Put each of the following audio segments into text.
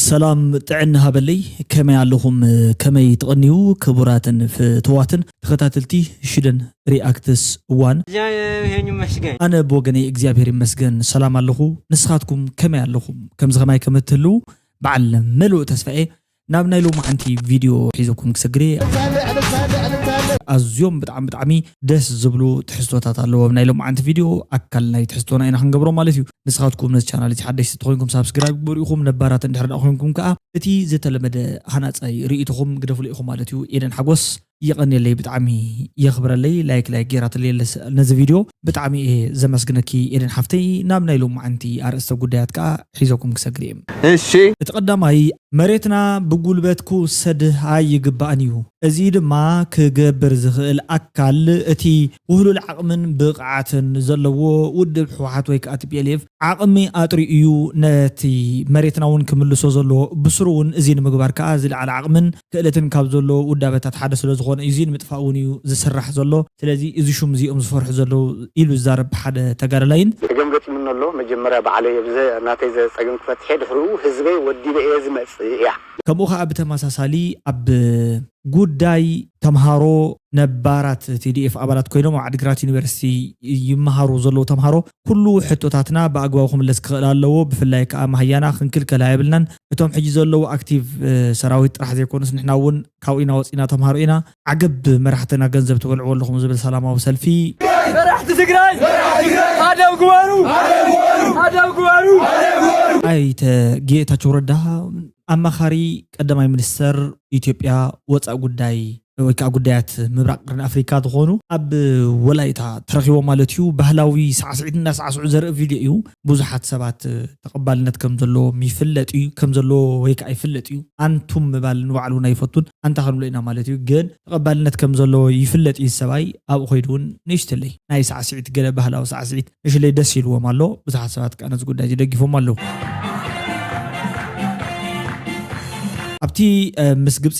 ሰላም ጥዕና ሃበለይ፣ ከመይ ኣለኹም? ከመይ ትቐንዩ? ክቡራትን ፍትዋትን ተኸታተልቲ ሽደን ሪኣክትስ ዋን። እግዚአብሔር ይመስገን። ኣነ ብወገነይ እግዚኣብሔር ይመስገን ሰላም ኣለኹ። ንስኻትኩም ከመይ ኣለኹም? ከምዚ ከማይ ከም እትህልዉ በዓል ምሉእ ተስፋ እየ። ናብ ናይ ሎማዓንቲ ቪድዮ ሒዘኩም ክሰግር እየ። ኣዝዮም ብጣዕሚ ብጣዕሚ ደስ ዝብሉ ትሕዝቶታት ኣለዎም ናይ ሎማዓንቲ ቪድዮ። ኣካል ናይ ትሕዝቶና ኢና ክንገብሮ ማለት እዩ። ንስኻትኩም ነዚ ቻናል እዚ ሓደሽቲ ተኾይንኩም ሳብስክራይብ ግበሩ ኢኹም። ነባራት እንድሕር ደኣ ኮይንኩም ከኣ እቲ ዝተለመደ ሃናጻይ ርእይቶኹም ግደፉሉ ኢኹም ማለት እዩ። ኤደን ሓጎስ የቐንየለይ፣ ብጣዕሚ የኽብረለይ። ላይክ ላይክ ጌራትለይ ኣለስ ነዚ ቪድዮ ብጣዕሚ እየ ዘመስግነኪ ኤደን ሓፍተይ። ናብ ናይ ሎማዓንቲ ኣርእስተ ጉዳያት ከኣ ሒዘኩም ክሰግር እየ። እሺ እቲ ቀዳማይ መሬትና ብጉልበት ክውሰድ ኣይግባእን እዩ። እዚ ድማ ክገብር ዝኽእል ኣካል እቲ ውህሉል ዓቕምን ብቕዓትን ዘለዎ ውድብ ህወሓት ወይ ከዓ ቲ ፒ ኤል ኤፍ ዓቕሚ ኣጥሪኡ እዩ ነቲ መሬትና እውን ክምልሶ ዘለዎ። ብስሩ እውን እዚ ንምግባር ከዓ ዝለዓለ ዓቕምን ክእለትን ካብ ዘለዎ ውዳበታት ሓደ ስለ ዝኾነ እዩ። እዚ ንምጥፋእ እውን እዩ ዝስራሕ ዘሎ። ስለዚ እዚ ሹም እዚኦም ዝፈርሑ ዘለዉ ኢሉ ዝዛረብ ሓደ ተጋዳላይን ጸገም ገጢሙኒ ኣሎ። መጀመርያ ባዕለይ ኣብዚ ናተይ ዘጸገም ክፈትሕ እየ፣ ድሕሪኡ ህዝበይ ወዲበ እየ ዝመጽእ እያ። ከምኡ ከዓ ብተመሳሳሊ ኣብ ጉዳይ ተምሃሮ ነባራት ቲ ዲ ኤፍ ኣባላት ኮይኖም ኣብ ዓድግራት ዩኒቨርሲቲ ይመሃሩ ዘለዉ ተምሃሮ ኩሉ ሕቶታትና ብኣግባቡ ክምለስ ክኽእል ኣለዎ። ብፍላይ ከዓ ማህያና ክንክልከል ኣይብልናን። እቶም ሕጂ ዘለዉ ኣክቲቭ ሰራዊት ጥራሕ ዘይኮኑስ ንሕና እውን ካብኡ ኢና ወፂና ተምሃሮ ኢና። ዓገብ መራሕትና ገንዘብ ትበልዕዎ ኣለኹም ዝብል ሰላማዊ ሰልፊ መራሕቲ ትግራይ ኣደው ግበሩ ኣደው ግበሩ ኣይተ ጌታቸው ረዳ ኣማኻሪ ቀዳማይ ሚኒስተር ኢትዮጵያ ወፃኢ ጉዳይ ወይ ከዓ ጉዳያት ምብራቅ ቅርኒ ኣፍሪካ ዝኾኑ ኣብ ወላይታ ተረኪቦም ማለት እዩ። ባህላዊ ሳዕስዒት እናሳዕስዑ ዘርኢ ቪድዮ እዩ። ብዙሓት ሰባት ተቐባልነት ከም ዘለዎም ይፍለጥ እዩ። ከም ዘለዎ ወይ ከዓ ይፍለጥ እዩ። ኣንቱም ምባል ንባዕሉ እውን ኣይፈቱን። ኣንታ ክንብሎ ኢና ማለት እዩ። ግን ተቐባልነት ከም ዘለዎ ይፍለጥ እዩ። ሰብኣይ ኣብኡ ከይዱ እውን ንእሽትለይ ናይ ሳዕስዒት ገለ ባህላዊ ሳዕስዒት ንእሽለይ ደስ ኢልዎም ኣሎ። ብዙሓት ሰባት ከዓ ነዚ ጉዳይ እዚ ደጊፎም ኣለዉ። ኣብቲ ምስ ግብፂ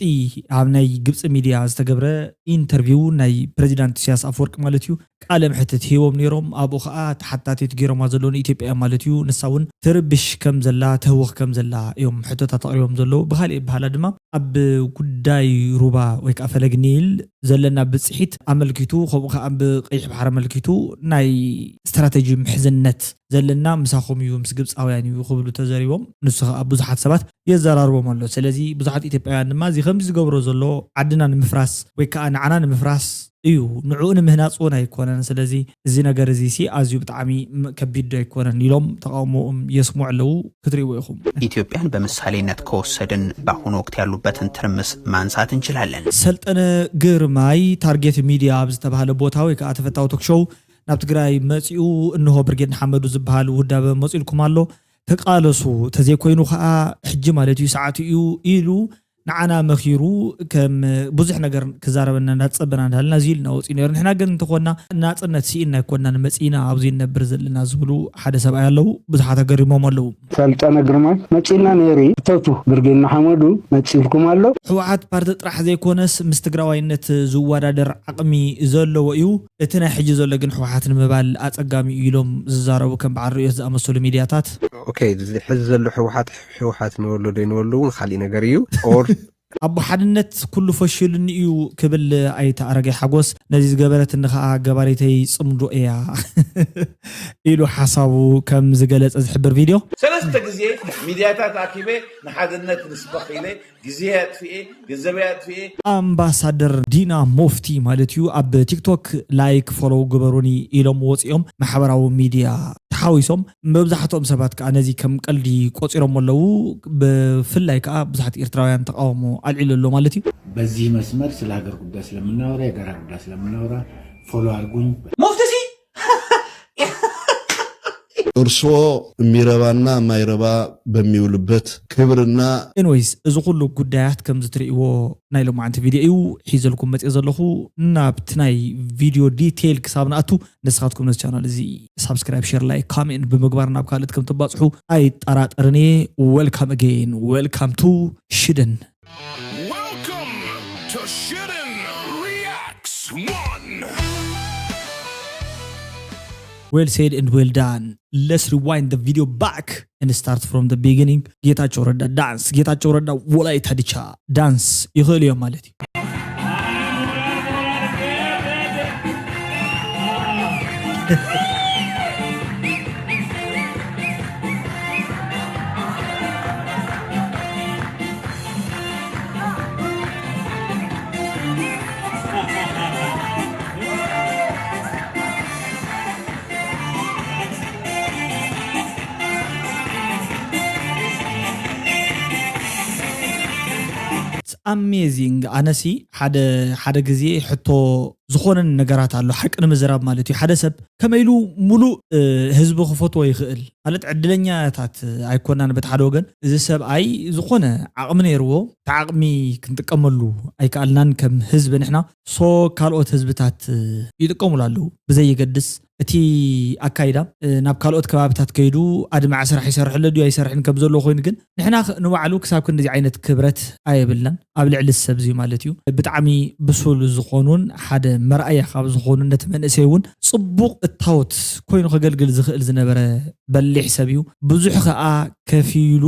ኣብ ናይ ግብፂ ሚድያ ዝተገብረ ኢንተርቪው ናይ ፕሬዚዳንት ኢሳያስ ኣፈወርቂ ማለት እዩ ቃለ ምሕትት ሂቦም ነይሮም። ኣብኡ ከዓ ተሓታቲት ገይሮማ ዘለዉ ንኢትዮጵያ እዮም ማለት እዩ። ንሳ እውን ትርብሽ ከም ዘላ ተህውኽ ከም ዘላ እዮም ሕቶታት ኣቕሪቦም ዘለዉ። ብካሊእ በሃላ ድማ ኣብ ጉዳይ ሩባ ወይ ከዓ ፈለግ ኒል ዘለና ብፅሒት ኣመልኪቱ ከምኡ ከዓ ብቀይሕ ባሕሪ ኣመልኪቱ ናይ ስትራተጂ ምሕዝነት ዘለና ምሳኹም እዩ ምስ ግብፃውያን እዩ ክብሉ ተዘሪቦም። ንሱ ከዓ ብዙሓት ሰባት የዘራርቦም ኣሎ። ስለዚ ብዙሓት ኢትዮጵያውያን ድማ እዚ ከምዚ ዝገብሮ ዘሎ ዓድና ንምፍራስ ወይ ከዓ ንዓና ንምፍራስ እዩ፣ ንዕኡ ንምህናፅ እውን ኣይኮነን። ስለዚ እዚ ነገር እዚ ሲ ኣዝዩ ብጣዕሚ ከቢድ ዶ ኣይኮነን ኢሎም ተቃውሞኦም የስምዑ ኣለዉ። ክትሪእዎ ኢኹም። ኢትዮጵያን በምሳሌነት ከወሰድን በአሁኑ ወቅት ያሉበትን ትርምስ ማንሳት እንችላለን። ሰልጠነ ግርማይ ታርጌት ሚድያ ኣብ ዝተባሃለ ቦታ ወይ ከዓ ተፈታዊ ቶክሾው ናብ ትግራይ መፂኡ እንሆ ብርጌድ ንሓመዱ ዝበሃል ውዳበ መፂልኩም ኣሎ። ተቃለሱ ተዘይኮይኑ ከዓ ሕጂ ማለት እዩ ሰዓቱ እዩ ኢሉ ንዓና መኺሩ ከም ብዙሕ ነገር ክዛረበና እንዳጸበና እንዳሃልና እዚ ኢልና ወፂኡ ነይሩ። ንሕና ግን እንተኾንና ናፅነት ስኢንና ኣይኮንናን መፂና ኣብዚ ንነብር ዘለና ዝብሉ ሓደ ሰብኣይ ኣለዉ። ብዙሓት ኣገሪሞም ኣለዉ። ሰልጠነ ግርማይ መፂና ነይሩ እተቱ ብርጌድ ንሓመዱ መፂልኩም ኣሎ። ህወሓት ፓርቲ ጥራሕ ዘይኮነስ ምስ ትግራዋይነት ዝወዳደር ዓቕሚ ዘለዎ እዩ። እቲ ናይ ሕጂ ዘሎ ግን ህወሓት ንምባል ኣፀጋሚ እዩ ኢሎም ዝዛረቡ ከም በዓል ርእዮት ዝኣመሰሉ ሚድያታት ኦኬ እዚ ሕዚ ዘሎ ህወሓት ህወሓት ንበሎ ዶ ንበሎ እውን ካሊእ ነገር እዩ ኦር ኣቦ ሓድነት ኩሉ ፈሽሉኒ እዩ ክብል ኣይተ ኣረጋይ ሓጎስ ነዚ ዝገበረትኒ ከዓ ገባሪተይ ፅምዶ እያ ኢሉ ሓሳቡ ከም ዝገለፀ ዝሕብር ቪድዮ ሰለስተ ግዜ ሚድያታት ኣኪበ ንሓድነት ንስበኽ ኢለ ግዜ ኣጥፍኤ ገንዘበይ ኣጥፍኤ ኣምባሳደር ዲና ሞፍቲ ማለት እዩ ኣብ ቲክቶክ ላይክ ፎሎው ግበሩኒ ኢሎም ወፂኦም ማሕበራዊ ሚድያ ተሓዊሶም መብዛሕትኦም ሰባት ከዓ ነዚ ከም ቀልዲ ቆፂሮም ኣለዉ። ብፍላይ ከዓ ብዙሓት ኤርትራውያን ተቃውሞ ኣልዒሉ ኣሎ ማለት እዩ። በዚህ መስመር ስለ ሀገር ጉዳይ ስለምናወራ የጋራ ጉዳይ ስለምናወራ ፎሎ አድርጉኝ። ሙፍቲ ሲ እርስዎ የሚረባና የማይረባ በሚውልበት ክብርና ኤንወይስ እዚ ኩሉ ጉዳያት ከምዚ ትርእይዎ ናይ ሎማዓንቲ ቪድዮ እዩ ሒዘልኩም መፅእ ዘለኹ። ናብቲ ናይ ቪድዮ ዲቴይል ክሳብ ንኣቱ ንስኻትኩም ነዚ ቻናል እዚ ሳብስክራይብ ሸር ላይክ ካሜንት ብምግባር ናብ ካልእት ከም ትባፅሑ ኣይጠራጠርን እየ። Welcome again, welcome to ሽደን። Welcome to Shooting Reacts One. Well said and well done. Let's rewind the video back and start from the beginning. ጌታቸው ረዳ ዳንስ፣ ጌታቸው ረዳ ወላይታ ድቻ ዳንስ ይኽእል እዮም ማለት እዩ። ኣሜዚንግ። ኣነሲ ሓደ ሓደ ግዜ ሕቶ ዝኾነን ነገራት ኣሎ፣ ሓቂ ንምዝራብ ማለት እዩ። ሓደ ሰብ ከመይ ኢሉ ሙሉእ ህዝቢ ክፈትዎ ይኽእል ማለት ዕድለኛታት ኣይኮናን። በቲ ሓደ ወገን እዚ ሰብኣይ ዝኾነ ዓቕሚ ነይርዎ፣ እቲ ዓቕሚ ክንጥቀመሉ ኣይከኣልናን ከም ህዝቢ ንሕና። ሶ ካልኦት ህዝብታት ይጥቀሙሉ ኣለዉ ብዘየገድስ እቲ ኣካይዳ ናብ ካልኦት ከባብታት ከይዱ ኣድማዒ ስራሕ ይሰርሕ ኣሎ ድዩ ኣይሰርሕን ከም ዘለዎ ኮይኑ፣ ግን ንሕና ንባዕሉ ክሳብ ክንዲዚ ዓይነት ክብረት ኣየብልናን ኣብ ልዕሊ ሰብ እዚ ማለት እዩ። ብጣዕሚ ብሱል ዝኾኑን ሓደ መርኣያ ካብ ዝኾኑ ነቲ መንእሰይ እውን ፅቡቕ እታወት ኮይኑ ከገልግል ዝኽእል ዝነበረ በሊሕ ሰብ እዩ። ብዙሕ ከዓ ከፊሉ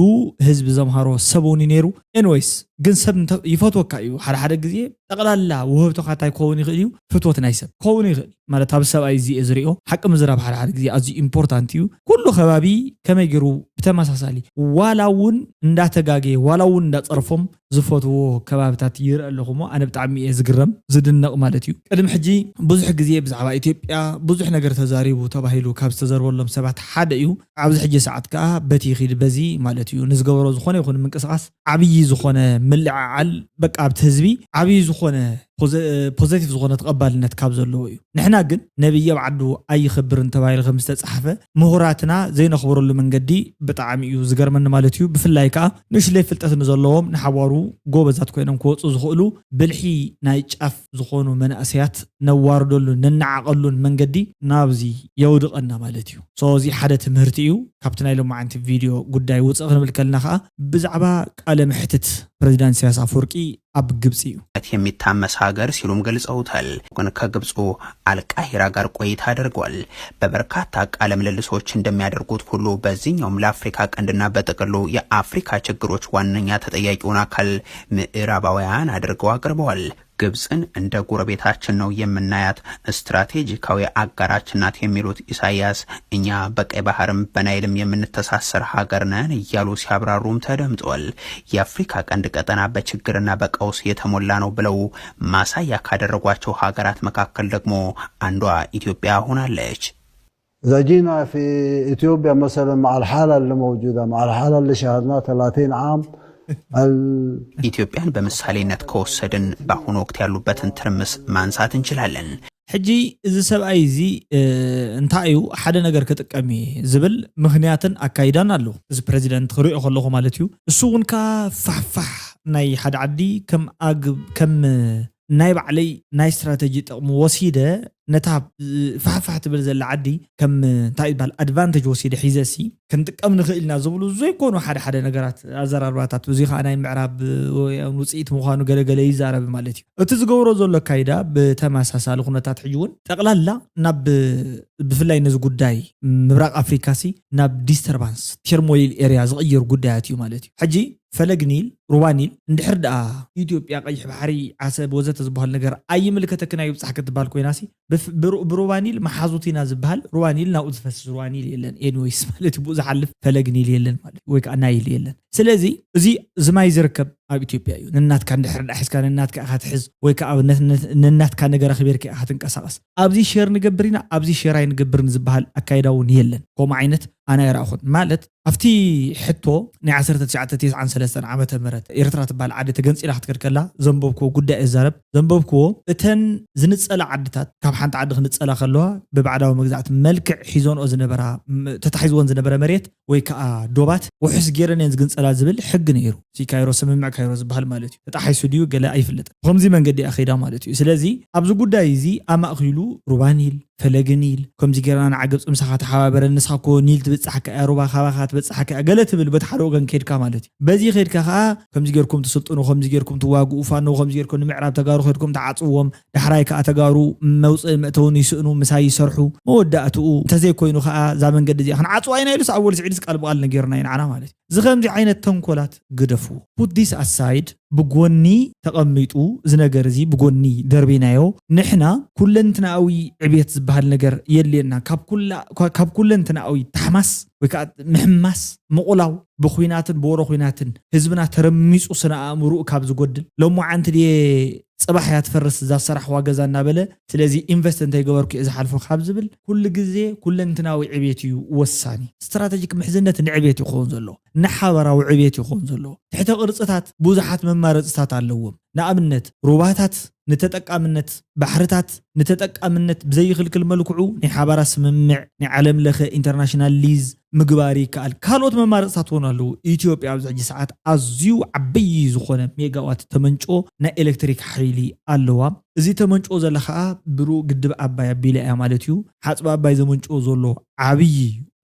ህዝቢ ዘምሃሮ ሰብ እውን እዩ ነይሩ። ኤንወይስ ግን ሰብ ይፈትወካ እዩ። ሓደ ሓደ ግዜ ጠቕላላ ውህብቶካ እንታይ ክኸውን ይኽእል እዩ? ፍትወት ናይ ሰብ ክኸውን ይኽእል ማለት ኣብ ሰብኣይ እዚ እየ ዝሪኦ። ሓቂ ምዝራብ ሓደ ሓደ ግዜ ኣዝዩ ኢምፖርታንት እዩ። ኩሉ ከባቢ ከመይ ገይሩ ብተመሳሳሊ ዋላ እውን እንዳተጋገየ ዋላ እውን እንዳፀርፎም ዝፈትዎ ከባብታት ይርኢ ኣለኹ እሞ ኣነ ብጣዕሚ እየ ዝግረም ዝድነቕ ማለት እዩ። ቅድሚ ሕጂ ብዙሕ ግዜ ብዛዕባ ኢትዮጵያ ብዙሕ ነገር ተዛሪቡ ተባሂሉ ካብ ዝተዘርበሎም ሰባት ሓደ እዩ። ኣብዚ ሕጂ ሰዓት ከዓ በቲ ይኺድ በዚ ማለት እዩ ንዝገበሮ ዝኾነ ይኹን ምንቅስቃስ ዓብዪ ዝኾነ ምልዕዓል በቃ ኣብቲ ህዝቢ ዓብዪ ዝኾነ ፖዘቲቭ ዝኾነ ተቐባልነት ካብ ዘለዎ እዩ። ንሕና ግን ነብይ ኣብ ዓዱ ኣይኸብርን ተባሂሉ ከም ዝተፃሕፈ ምሁራትና ዘይነኽብረሉ መንገዲ ብጣዕሚ እዩ ዝገርመኒ ማለት እዩ። ብፍላይ ከዓ ንእሽለይ ፍልጠት ንዘለዎም ንሓዋሩ ጎበዛት ኮይኖም ክወፁ ዝኽእሉ ብልሒ ናይ ጫፍ ዝኾኑ መናእሰያት ነዋርደሉ ነናዓቐሉን መንገዲ ናብዚ የውድቐና ማለት እዩ። ሶ እዚ ሓደ ትምህርቲ እዩ። ካብቲ ናይ ሎማዓንቲ ቪድዮ ጉዳይ ውፅእ ክንብል ከለና ከዓ ብዛዕባ ቃለ መሕትት ፕሬዚዳንት ኢሳያስ ኣፈወርቂ ኣብ ግብፂ እዩ። የሚታመስ ሀገር ሲሉም ገልጸውታል። ግን ከግብፁ አልቃሂራ ጋር ቆይታ አድርጓል። በበርካታ ቃለ ምልልሶች እንደሚያደርጉት ሁሉ በዚህኛውም ለአፍሪካ ቀንድና በጥቅሉ የአፍሪካ ችግሮች ዋነኛ ተጠያቂውን አካል ምዕራባውያን አድርገው አቅርበዋል። ግብፅን እንደ ጎረቤታችን ነው የምናያት፣ ስትራቴጂካዊ አጋራችን ናት የሚሉት ኢሳያስ እኛ በቀይ ባህርም በናይልም የምንተሳሰር ሀገር ነን እያሉ ሲያብራሩም ተደምጠዋል። የአፍሪካ ቀንድ ቀጠና በችግርና በቀውስ የተሞላ ነው ብለው ማሳያ ካደረጓቸው ሀገራት መካከል ደግሞ አንዷ ኢትዮጵያ ሆናለች። إذا جينا في إثيوبيا مثلا مع الحالة اللي موجودة، مع الحالة اللي شاهدناها ثلاثين عام، ኢትዮጵያን በምሳሌነት ከወሰድን በአሁኑ ወቅት ያሉበትን ትርምስ ማንሳት እንችላለን። ሕጂ እዚ ሰብኣይ እዚ እንታይ እዩ ሓደ ነገር ክጥቀም እዩ ዝብል ምኽንያትን ኣካይዳን ኣሎ። እዚ ፕሬዚደንት ክሪኦ ከለኹ ማለት እዩ። እሱ እውን ካ ፋሕፋሕ ናይ ሓደ ዓዲ ከም ኣግብ ከም ናይ ባዕለይ ናይ ስትራተጂ ጥቕሚ ወሲደ ነታ ፋሕፋሕ ትብል ዘላ ዓዲ ከም እንታይ ይበሃል ኣድቫንቴጅ ወሲደ ሒዘ ሲ ክንጥቀም ንኽእል ኢና ዝብሉ ዘይኮኑ ሓደ ሓደ ነገራት ኣዘራርባታት፣ እዚ ከዓ ናይ ምዕራብ ውፅኢት ምዃኑ ገለገለ ይዛረብ ማለት እዩ። እቲ ዝገብሮ ዘሎ ኣካይዳ ብተመሳሳሊ ኩነታት ሕጂ እውን ጠቕላላ ናብ ብፍላይ ነዚ ጉዳይ ምብራቕ ኣፍሪካ ሲ ናብ ዲስተርባንስ ቴርሞይል ኤርያ ዝቕይር ጉዳያት እዩ ማለት እዩ። ሕጂ ፈለግ ኒል፣ ሩባ ኒል እንድሕር ደኣ ኢትዮጵያ፣ ቀይሕ ባሕሪ፣ ዓሰብ ወዘተ ዝበሃል ነገር ኣይምልከተክን ኣይብጻሕ ክትበሃል ኮይናሲ ብሩባ ኒል መሓዙት ኢና ዝበሃል ሩባ ኒል ናብኡ ዝፈስስ ሩባ ኒል የለን። ኤንወይስ ማለት ብኡ ዝሓልፍ ፈለግ ኒል የለን ማለት ወይ ከዓ ናይል የለን። ስለዚ እዚ ዝማይ ዝርከብ ኣብ ኢትዮጵያ እዩ። ንናትካ እንድሕር ደኣ ሒዝካ ንናትካ ኢኻ ትሕዝ ወይ ከዓ ንናትካ ነገር ኣኽቢርካ ኢኻ ትንቀሳቐስ። ኣብዚ ሼር ንገብር ኢና ኣብዚ ሼር ኣይንገብርን ዝበሃል ኣካይዳ እውን የለን። ከምኡ ዓይነት ኣነ ኣይረኣኹን ማለት ኣብቲ ሕቶ ናይ ዓሰርተ ትሽዓተ ተስዓን ሰለስተን ዓመተ ምህረት ኤርትራ ትበሃል ዓዲ ተገንፂላ ክትከድ ከላ ዘንበብክዎ ጉዳይ እዛረብ ዘንበብክዎ እተን ዝንፀላ ዓድታት ካብ ሓንቲ ዓዲ ክንፀላ ከለዋ ብባዕዳዊ መግዛእቲ መልክዕ ሒዞንኦ ዝነበራ ተታሒዝዎን ዝነበረ መሬት ወይ ከዓ ዶባት ውሑስ ገይረን እየን ዝግንፀላ ዝብል ሕጊ ነይሩ። ሲ ካይሮ ስምምዕ ካይሮ ዝበሃል ማለት እዩ። ተጣሒሱ ድዩ ገለ ኣይፍለጥን። ብከምዚ መንገዲ እያ ከይዳ ማለት እዩ። ስለዚ ኣብዚ ጉዳይ እዚ ኣማእኪሉ ሩባ ኒል ፈለግ ኒል፣ ከምዚ ጌርና ንዓ ግብፂ ምሳኻ ተሓባበረን፣ ንስኻ እኮ ኒል ትብፃሕካ እያ፣ ሩባ ካባኻ ትብፃሕካ እያ፣ ገለ ትብል በቲ ሓደ ወገን ከይድካ ማለት እዩ። በዚ ከይድካ ከዓ ከምዚ ጌርኩም ትስልጥኑ፣ ከምዚ ጌርኩም ትዋግኡ፣ ፋኖ ከምዚ ጌርኩም ንምዕራብ ተጋሩ ከይድኩም ትዓፅዎም፣ ዳሕራይ ከዓ ተጋሩ መውፅእን መእተውን ይስእኑ፣ ምሳይ ይሰርሑ። መወዳእትኡ እንተዘይኮይኑ ከዓ እዛ መንገዲ እዚኣ ክንዓፅዋ ኢና ኢሉስ ኣወል ስዒድስ ቃል ብቃል ነጊሩና እዩ ንዓና ማለት እዩ። እዚ ከምዚ ዓይነት ተንኮላት ግደፍዎ። Put this aside፣ ብጎኒ ተቐሚጡ እዚ ነገር እዚ ብጎኒ ደርቢናዮ። ንሕና ኩለንትናዊ ዕብየት ዝበሃል ነገር የድልየና። ካብ ኩላ ካብ ኩለንትናዊ ታሕማስ ወይ ከዓ ምሕማስ ምቑላው ብኹናትን ብወረ ኹናትን ህዝብና ተረሚፁ ስነ ኣእምሮኡ ካብ ዝጎድል ሎማዓንቲ ድየ ፅባሕ እያ ትፈርስ እዛ ዝሰራሕዋ ገዛ እናበለ ስለዚ ኢንቨስት እንተይገበርኩ እየ ዝሓልፎ ካብ ዝብል ኩሉ ግዜ ኩለንትናዊ ዕብየት እዩ ወሳኒ። ስትራተጂክ ምሕዝነት ንዕብየት ይኸውን ዘሎ፣ ንሓበራዊ ዕብየት ይኸውን ዘሎ። ትሕተ ቅርፅታት ብዙሓት መማረፅታት ኣለዎም። ንኣብነት ሩባታት ንተጠቃምነት፣ ባሕርታት ንተጠቃምነት ብዘይኽልክል መልክዑ ናይ ሓባራ ስምምዕ ናይ ዓለም ለኸ ኢንተርናሽናል ሊዝ ምግባር ይከኣል። ካልኦት መማረፅታት እውን ኣለዉ። ኢትዮጵያ ኣብዚ ሕጂ ሰዓት ኣዝዩ ዓብዪ ዝኾነ ሜጋዋት ተመንጭዎ ናይ ኤሌክትሪክ ሓይሊ ኣለዋ። እዚ ተመንጭዎ ዘላ ከዓ ብሩ ግድብ ኣባይ ኣቢላ እያ ማለት እዩ። ሓፅቢ ኣባይ ዘመንጭዎ ዘሎ ዓብዪ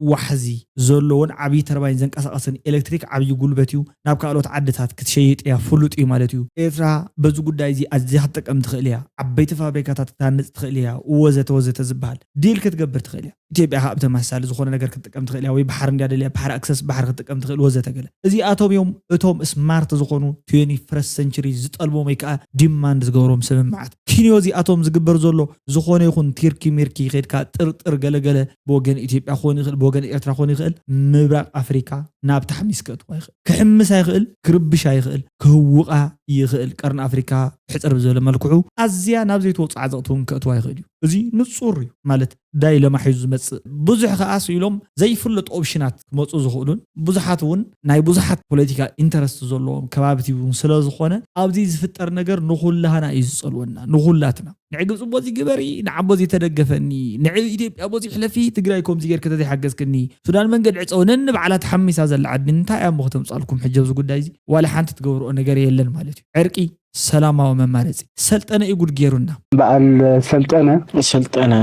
ዋሕዚ ዘለዎን ዓብዪ ተርባይን ዘንቀሳቐስን ኤሌክትሪክ ዓብዪ ጉልበት እዩ። ናብ ካልኦት ዓድታት ክትሸይጥ እያ፣ ፍሉጥ እዩ ማለት እዩ። ኤርትራ በዚ ጉዳይ እዚ ኣዝያ ክትጥቀም ትኽእል እያ። ዓበይቲ ፋብሪካታት ክትሃንፅ ትኽእል እያ፣ ወዘተ ወዘተ ዝበሃል ዲል ክትገብር ትኽእል እያ። ኢትዮጵያ ከዓ ብተመሳሳሊ ዝኾነ ነገር ክትጥቀም ትኽእል እያ፣ ወይ ባሕሪ እንድያ ደልያ ባሕሪ ኣክሰስ ባሕሪ ክትጥቀም ትኽእል ወዘተ ገለ። እዚኣቶም እዮም እቶም ስማርት ዝኾኑ ትዌንቲ ፈርስት ሰንቸሪ ዝጠልቦም ወይ ከዓ ዲማንድ ዝገብሮም ስምምዓት። ኪንዮ እዚኣቶም ዝግበር ዘሎ ዝኾነ ይኹን ቲርኪ ሚርኪ ከይድካ ጥርጥር ገለገለ ብወገን ኢትዮጵያ ክኾን ይኽእል፣ ብወገን ኤርትራ ክኾን ይኽእል፣ ምብራቕ ኣፍሪካ ናብ ታሕሚስ ከእትዋ ይኽእል። ክሕምሳ ይኽእል፣ ክርብሻ ይኽእል፣ ክህውቓ ይኽእል። ቀርኒ ኣፍሪካ ሕፅር ብዝበለ መልክዑ ኣዝያ ናብ ዘይትወፅእ ዓዘቕቲ እውን ከእትዋ ይኽእል እዩ። እዚ ንፁር እዩ ማለት ዳይለማ ሒዙ ዝመፅእ ብዙሕ ከኣ ስኢሎም ዘይፍለጡ ኦፕሽናት ክመፁ ዝኽእሉን ብዙሓት እውን ናይ ብዙሓት ፖለቲካ ኢንተረስት ዘለዎም ከባብቲ እውን ስለ ዝኾነ ኣብዚ ዝፍጠር ነገር ንኹላህና እዩ ዝፀልወና ንኹላትና። ንዒ ግብፂ ቦዚ ግበሪ፣ ንዓ ቦዚ ተደገፈኒ፣ ንዒ ኢትዮጵያ ቦዚ ሕለፊ፣ ትግራይ ከምዚ ጌርኪ ተዘይሓገዝክኒ፣ ሱዳን መንገድ ዕፀውነኒ ባዕላ ተሓሚሳ ዘላ ዓዲ እንታይ እያ እሞ ከተምፃልኩም ሕጂ ኣብዚ ጉዳይ እዚ ዋላ ሓንቲ ትገብርኦ ነገር የለን ማለት እዩ። ዕርቂ ሰላማዊ መማረፂ። ሰልጠነ እዩ ጉድ ጌሩና። በዓል ሰልጠነ ሰልጠነ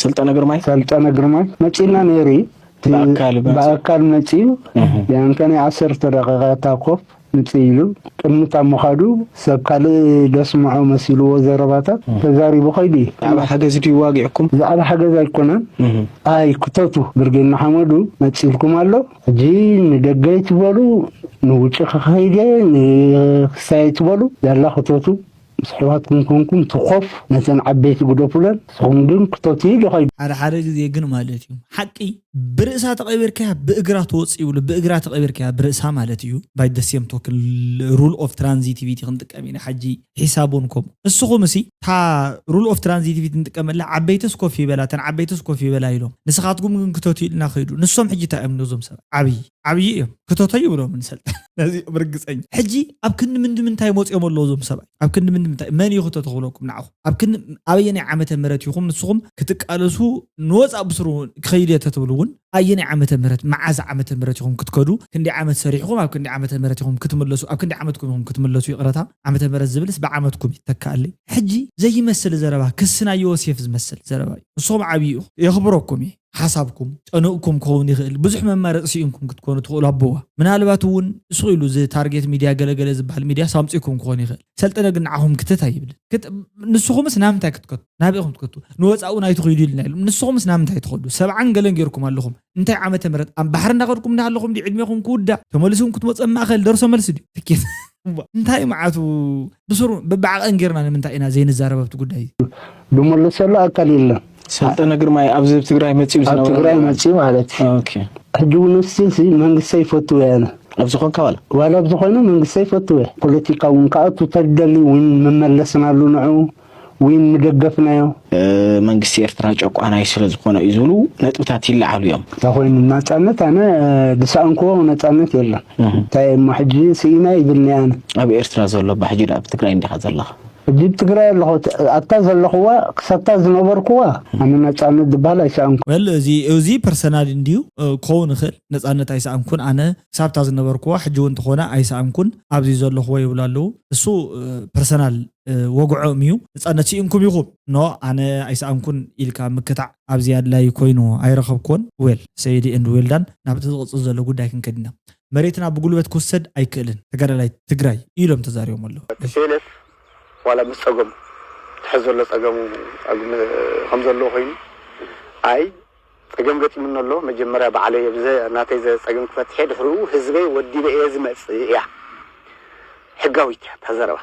ሰልጠነ ግርማይ ሰልጠነ ግርማይ መፂና ነይሩ እዩ። ብኣካል መፂኡ። ብኣካል መፂኡ። ቢያንከ ናይ ዓሰርተ ደቂቃ እታ ኮፍ ምፅእ ኢሉ ቅድሚ እታ ምኻዱ ሰብ ካልእ ደስምዖ መሲልዎ ዘረባታት ተዛሪቡ ከይዱ እዩ። ብዛዕባ ሓገዝ ድዩ ዋጊዕኩም? ብዛዕባ ሓገዝ ኣይኮነን። ኣይ ክተቱ ብርጌድ ንሓመዱ መፂልኩም ኣሎ ሕጂ ንደገ ኣይትበሉ ንውጭ ክኸይድ እየ ንክሳይ ኣይትበሉ ያላ ክተቱ ምስ ኣሕዋትኩም ኮንኩም ትኾፍ ነተን ዓበይቲ ግደፉለን ንስኹም ግን ክተቱ ኢሉ ከይዱ። ሓደ ሓደ ግዜ ግን ማለት እዩ ሓቂ ብርእሳ ተቐቢርካያ ብእግራ ትወፅእ ይብሉ። ብእግራ ተቐቢርካያ ብርእሳ ማለት እዩ። By the same token rule of transitivity ክንጥቀም ኢና ሕጂ ሒሳብ እውን ከምኡ። ንስኹም እሲ እታ rule of transitivity ንጥቀመላ ዓበይትስ ኮፍ ይበላ እተን ዓበይትስ ኮፍ ይበላ ኢሎም ንስኻትኩም ግን ክተቱ ኢልና ከይዱ። ንሶም ሕጂ እንታይ እዮም ነዞም ሰብ ዓብዪ ዓብዪ እዮም ክተቶ ይብሎም ንሰልጠን ነዚ ርግፀኛ ሕጂ ኣብ ክንዲ ምንዲ ምንታይ መፅኦም ኣለዉ እዞም ሰብኣይ ኣብ ክንዲ ምንዲ ምንታይ መን እዩ ክተቶ ክብለኩም ንዓኹም ኣብ ክንዲ ኣበየናይ ዓመተ ምህረት ኢኹም ንስኹም ክትቃለሱ ንወፃእ ብስሩ ክኸይድ እየ ተትብሉ እውን ኣየናይ ዓመተ ምህረት መዓዝ ዓመተ ምህረት ኢኹም ክትከዱ ክንዲ ዓመት ሰሪሕኹም ኣብ ክንዲ ዓመተ ምህረት ኢኹም ክትምለሱ ኣብ ክንዲ ዓመትኩም ኢኹም ክትምለሱ ይቕረታ ዓመተ ምህረት ዝብልስ ብዓመትኩም ይተካኣለይ ሕጂ ዘይመስል ዘረባ ክስና ዮሴፍ ዝመስል ዘረባ እዩ ንስኹም ዓብዪ ኢኹም የኽብረኩም እየ ሓሳብኩም ጨንቕኩም ክኸውን ይኽእል ብዙሕ መማረፂ ስኢንኩም ክትኮኑ ትኽእሉ ኣቦዋ ምናልባት እውን ስቕ ኢሉ እዚ ታርጌት ሚድያ ገለገለ ዝበሃል ሚድያ ሳምፂኩም ክኾን ይኽእል ሰልጠነ ግን ንዓኹም ክትት ኣይብልን ንስኹምስ ናብ ምንታይ ክትከቱ ናበይ ኢኹም ትከቱ ንወፃኡ ናይ ትኽይዱ ኢልና ኢሎም ንስኹምስ ናብ ምንታይ ትኸዱ ሰብዓን ገለን ጌርኩም ኣለኹም እንታይ ዓመተ ምህረት ኣብ ባሕሪ እናኸድኩም እናሃለኹም ድዩ ዕድሜኹም ክውዳእ ተመሊስኩም ክትመፁ ኣብ ማእኸል ደርሶ መልሲ ድዩ ትኬት እንታይ መዓቱ ብስሩ በብዓቐን ጌርና ንምንታይ ኢና ዘይንዛረብ ኣብቲ ጉዳይ ዝመለሰሉ ኣካል የለን። ሰልጠነ ግርማይ ኣብዚ ኣብ ትግራይ መፂኡ ኣብ ዝነበረ ትግራይ መፂኡ ማለት እዩ። ኦኬ። ሕጂ እውን እስቲል ሲ መንግስቲ ይፈትዎ እየ ኣነ። ኣብ ዝኾንካ ዋላ። ዋላ ኣብ ዝኾነ መንግስቲ ይፈትዎ እየ። ፖለቲካ እውን ክኣቱ ተደሊ እውን ምመለስናሉ ንዑ እውን ምደገፍናዮ። መንግስቲ ኤርትራ ጨቋናይ ስለ ዝኾነ እዩ ዝብሉ ነጥብታት ይለዓሉ እዮም። እንታይ ኮይኑ ናፃነት ኣነ ዝሰኣንክዎ ናፃነት የለን። እንታይ እሞ ሕጂ ስኢና ይብል እየ ኣነ። ኣብ ኤርትራ ዘሎ እባ ሕጂ ደኣ ኣብ ትግራይ እንዲኻ ዘለኻ። ሕጂ ኣብ ትግራይ ኣለኹ። ኣብታ ዘለኹዋ ክሳብታ ዝነበርኩዋ ኣነ ነፃነት ዝበሃል ኣይሰኣንኩ። ወል እዚ እዚ ፐርሰናል እንድዩ ክኸውን ይኽእል። ነፃነት ኣይሰኣንኩን ኣነ ክሳብታ ዝነበርኩዋ፣ ሕጂ እውን እንተኾነ ኣይሰኣንኩን። ኣብዚ ዘለኹዎ ይብሉ ኣለዉ። እሱ ፐርሰናል ወግዖም እዩ። ነፃነት ስኢንኩም ኢኹም፣ ኖ ኣነ ኣይሰኣንኩን ኢልካ ምክታዕ ኣብዚ ኣድላይ ኮይኑ ኣይረኸብኩዎን። ዌል ሰይዲ ኤንድ ዌልዳን ናብቲ ዝቕፅል ዘሎ ጉዳይ ክንከድ ኢና። መሬትና ብጉልበት ክውሰድ ኣይክእልን ተጋዳላይ ትግራይ ኢሎም ተዛሪቦም ኣለዉ። ቲፒኤልኤፍ ዋላ ምስ ፀገሙ ትሕዝ ዘሎ ፀገሙ ከም ዘለዎ ኮይኑ ኣይ ፀገም ገጢሙኒ ኣሎ። መጀመርያ ባዕለይ ብዘ ናተይ ዘፀገም ክፈትሐ ድሕሪኡ ህዝበይ ወዲበ እየ ዝመፅእ እያ። ሕጋዊት እያ እታ ዘረባ።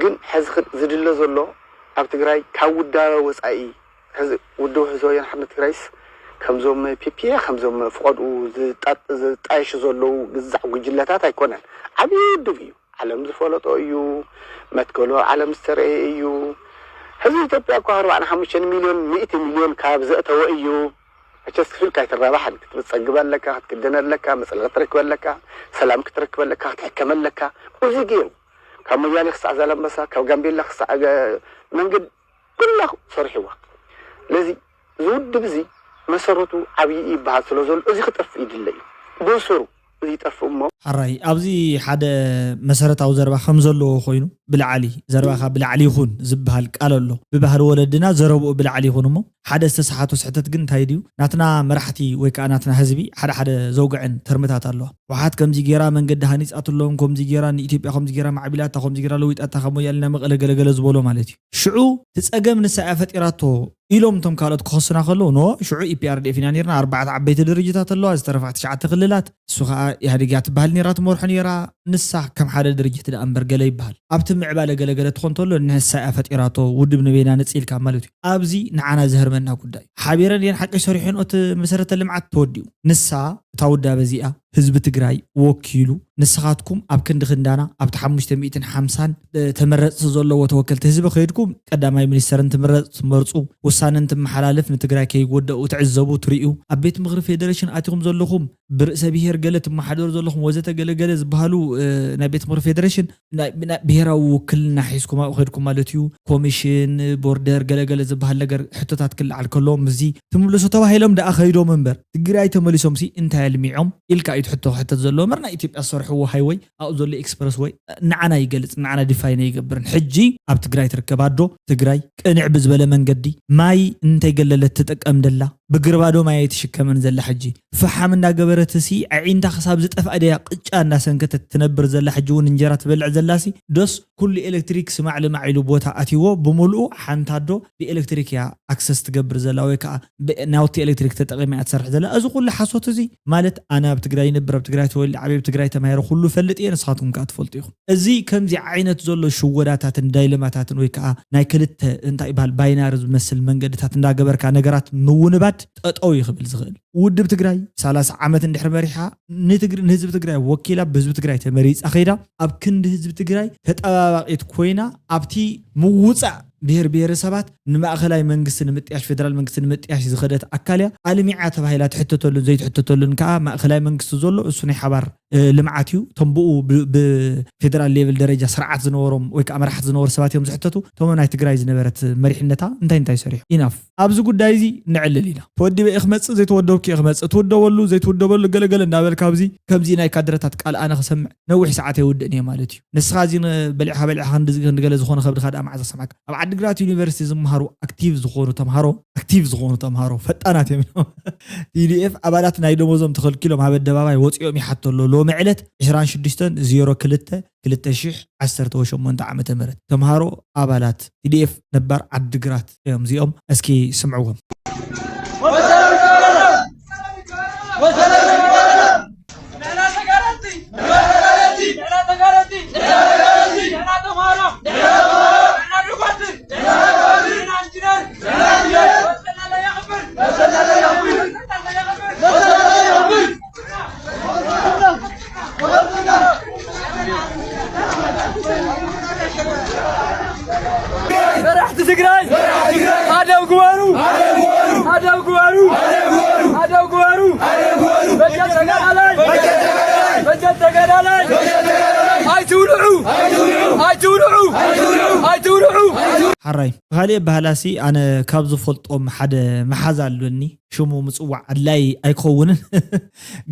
ግን ሕዚ ዝድለ ዘሎ ኣብ ትግራይ ካብ ውዳበ ወፃኢ ሕዚ ውድብ ህዝባዊ ወያነ ሓርነት ትግራይስ ከምዞም ፒፒኤ ከምዞም ፍቐድኡ ዝጣየሹ ዘለዉ ግዛዕ ጉጅለታት ኣይኮነን። ዓብዪ ውድብ እዩ። ዓለም ዝፈለጦ እዩ። መትከሉ ኣብ ዓለም ዝተረእየ እዩ። ህዝቢ ኢትዮጵያ እኳ ኣርባዓን ሓሙሽተን ሚልዮን ሚእቲ ሚልዮን ካብ ዘእተወ እዩ። መቸስ ክፍልካ ኣይትራባሕን። ክትጸግብ ኣለካ፣ ክትክደን ኣለካ፣ መጽለሊ ክትረክብ ኣለካ፣ ሰላም ክትረክብ ኣለካ፣ ክትሕከም ኣለካ። እዚ ገይሩ ካብ ሞያሌ ክሳዕ ዛላምበሳ፣ ካብ ጋምቤላ ክሳዕ መንገድ ኩላ ሰሪሕዋ። ስለዚ እዚ ውድብ እዚ መሰረቱ ዓብዪ ይበሃል ስለ ዘሎ እዚ ክጠፍእ ይድለ እዩ። ብሱሩ እዚ ይጠፍእ እሞ ሓራይ ኣብዚ ሓደ መሰረታዊ ዘረባ ከም ዘለዎ ኮይኑ ብላዕሊ ዘረባኻ ብላዕሊ ይኹን ዝበሃል ቃል ኣሎ። ብባህሊ ወለድና ዘረብኡ ብላዕሊ ይኹን እሞ ሓደ ዝተሰሓቶ ስሕተት ግን እንታይ ድዩ? ናትና መራሕቲ ወይ ከዓ ናትና ህዝቢ ሓደ ሓደ ዘውግዐን ተርምታት ኣለዋ። ውሓት ከምዚ ገይራ መንገዲ ሃኒፃትሎም፣ ከምዚ ገይራ ንኢትዮጵያ ከምዚ ገይራ ማዕቢላታ፣ ከምዚ ገይራ ለዊጣታ፣ ካብ ሞያሌ ናብ መቐለ ገለገለ ዝበሎ ማለት እዩ። ሽዑ እቲ ፀገም ንሳ እያ ፈጢራቶ ኢሎም እቶም ካልኦት ክኸሱና ከለዉ ኖ ሽዑ ኢፒኣርዲኤፍ ኢና ነርና፣ ኣርባዕተ ዓበይቲ ድርጅታት ኣለዋ፣ ዝተረፋ ትሽዓተ ክልላት፣ እሱ ከዓ ኢህኣዴግ እያ ትበሃል ነራ፣ ትመርሖ ነራ፣ ንሳ ከም ሓደ ድርጅት ደኣ እምበር ገለ ይበሃል። ኣብቲ ምዕባለ ገለገለ ትኾን ተሎ ንሳ እያ ፈጢራቶ፣ ውድብ ንበይና ንፅኢልካ ማለት እዩ። ኣብዚ ንዓና ዝህርመና ጉዳይ ሓቢረን እየን ሓቂ ሰሪሐን እቲ መሰረተ ልምዓት ተወዲኡ። ንሳ እታ ውዳበ እዚኣ ህዝቢ ትግራይ ወኪሉ ንስኻትኩም ኣብ ክንዲ ክንዳና ኣብቲ ሓሙሽተ ሚእትን ሓምሳን ተመረፅቲ ዘለዎ ተወከልቲ ህዝቢ ከይድኩም ቀዳማይ ሚኒስተር እንትምረፅ ትመርፁ፣ ውሳነ እንትመሓላልፍ ንትግራይ ከይጎደኡ ትዕዘቡ ትርእዩ። ኣብ ቤት ምኽሪ ፌደሬሽን ኣቲኹም ዘለኹም ብርእሰ ብሄር ገለ ትመሓደሩ ዘለኹም ወዘተ ገለ ገለ ዝበሃሉ ናይ ቤት ምኽሪ ፌደሬሽን ብሄራዊ ውክልና ሒዝኩም ኣብኡ ከድኩም ማለት እዩ። ኮሚሽን ቦርደር ገለገለ ዝበሃል ነገር ሕቶታት ክለዓል ከለዎም ምስዚ ትምልሱ ተባሂሎም ደኣ ከይዶም እምበር ትግራይ ተመሊሶም ሲ እንታይ ኣልሚዖም ኢልካ እዩ ትሕቶ ክሕተት ዘለዎ እምበር ናይ ኢትዮጵያ ዝሰርሕዎ ሃይወይ ኣብኡ ዘሎ ኤክስፕረስ ወይ ንዓና ይገልፅ ንዓና ዲፋይን ኣይገብርን። ሕጂ ኣብ ትግራይ ትርከብ ኣዶ ትግራይ ቅንዕ ብዝበለ መንገዲ ማይ እንተይገለለት ትጥቀም ደላ ብግርባዶ ማይ ኣይትሽከምን ዘላ ሕጂ ፈሓም እንዳገበረት ሲ ኣዒንታ ክሳብ ዝጠፍኣ ደያ ቅጫ እንዳሰንከተት ትነብር ዘላ ሕጂ እውን እንጀራ ትበልዕ ዘላ ሲ ዶስ ኩሉ ኤሌክትሪክ ስማዕ ልማዕ ኢሉ ቦታ ኣትይዎ ብምልኡ ሓንቲ ኣዶ ብኤሌክትሪክ እያ ኣክሰስ ትገብር ዘላ ወይ ከዓ ናውቲ ኤሌክትሪክ ተጠቂማ እያ ትሰርሕ ዘላ። እዚ ኩሉ ሓሶት እዚ ማለት ኣነ ኣብ ትግራይ ይነብር ኣብ ትግራይ ተወልደ ዓብየ ኣብ ትግራይ ተማሂረ ኩሉ ፈልጥ እየ ንስኻትኩም ከዓ ትፈልጡ ኢኹም። እዚ ከምዚ ዓይነት ዘሎ ሽወዳታትን ዳይለማታትን ወይ ከዓ ናይ ክልተ እንታይ ይበሃል ባይናሪ ዝመስል መንገድታት እንዳገበርካ ነገራት ምውንባድ ጠጠው እዩ ክብል ዝኽእል። ውድብ ትግራይ ሰላሳ ዓመት እንድሕር መሪሓ ንትግር ንህዝቢ ትግራይ ወኪላ ብህዝቢ ትግራይ ተመሪፃ ከይዳ ኣብ ክንዲ ህዝቢ ትግራይ ተጠባባቂት ኮይና ኣብቲ ምውፃእ ብሄር ብሄረሰባት ንማእኸላይ መንግስቲ ንምጥያሽ ፌደራል መንግስቲ ንምጥያሽ ዝኸደት ኣካል እያ። ኣልሚዓ ተባሂላ ትሕተተሉን ዘይትሕተተሉን ከዓ ማእኸላይ መንግስቲ ዘሎ እሱ ናይ ሓባር ልምዓት እዩ። እቶም ብኡ ብፌደራል ሌቭል ደረጃ ስርዓት ዝነበሮም ወይ ከዓ መራሕቲ ዝነበሩ ሰባት እዮም ዝሕተቱ። እቶም ናይ ትግራይ ዝነበረት መሪሕነታ እንታይ እንታይ ሰሪሑ ኢናፍ ኣብዚ ጉዳይ እዚ ንዕልል ኢና። ተወዲበ እየ ክመፅእ ዘይተወደብኩ እየ ክመፅእ ትውደበሉ ዘይትውደበሉ ገለገለ እንዳበልካ ኣብዚ ከምዚ ናይ ካድረታት ቃል ኣነ ክሰምዕ ነዊሕ ሰዓት የውድእን እየ ማለት እዩ። ንስኻ እዚ በሊዕኻ በሊዕኻ ክንዲ ገለ ዝኾነ ከብድኻ ደኣ መዓዝ ክሰምዓካ። ኣብ ዓዲግራት ዩኒቨርሲቲ ዝመሃሩ ኣክቲቭ ዝኾኑ ተምሃሮ ኣክቲቭ ዝኾኑ ተምሃሮ ፈጣናት እዮም ኢሎም። ቲዲኤፍ ኣባላት ናይ ደሞዞም ተኸልኪሎም ኣብ ኣደባባይ ወፂኦም ይሓቶ ኣሎ። ሎሚ ዕለት ዕስራን ሽዱሽተን ዜሮ ክልተ ክልተ ሽሕ ዓሰርተ ሸሞንተ ዓመተ ምህረት ተምሃሮ ኣባላት ቲዲኤፍ ነባር ዓዲግራት እዮም እዚኦም። እስኪ ስምዕዎም። መራሕቲ ትግራይ ኣደው ግበሩ! ኣደው ግበሩ! ኣደው ግበሩ! ሓራይ ብካሊእ ኣበሃላሲ ኣነ ካብ ዝፈልጦም ሓደ መሓዛ ኣሉኒ። ሽሙ ምፅዋዕ ኣድላይ ኣይክኸውንን